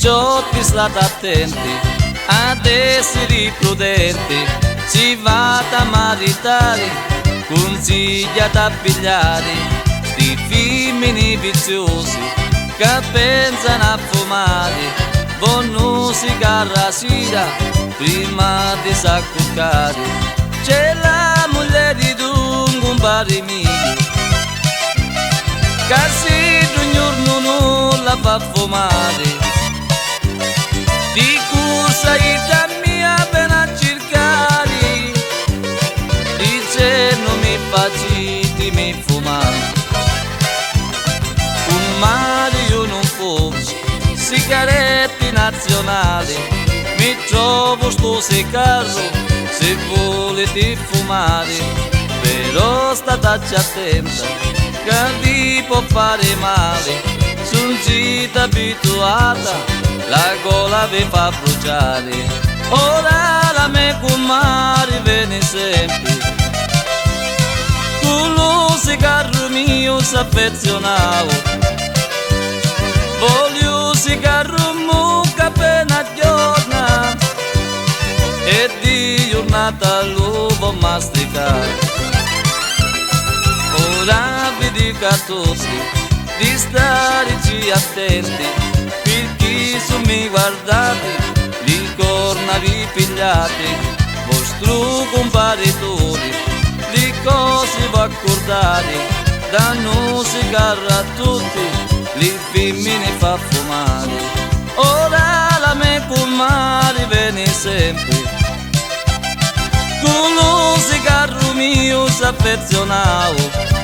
Picciotti state attenti ad essere prudenti, si vate a maritare, consigliate a pigliare sti femmini viziosi che pensano a fumare, vonno sigarro 'a sera prima di s'accuccare. C'è la moglie di un compare mio che si un giorno non la fa fumare, di corsa ita mia viene a cercare, dice non mi facitemi fumare. Fumare io non fumo, sigarette nazionali, mi trovo sto sicarro se volete fumare, però stateci attenta che vi può fare male, sono siete abituata, la gola vi fa bruciare. Ora la me cummare viene sempre, con lo sigarro mio s'affezionavo, voglio sigarro mucca appena giorna e di giornata lo vo' masticare. Ora vi dico a tutti di starci attenti, perché se mi guardate li corna vi pigliate, vostro comparitore li cose va accordare, danno sigarro a tutti, li femmine fa fumare. Ora la me cummare viene sempre, con lo sigarro mio s'affezionavo,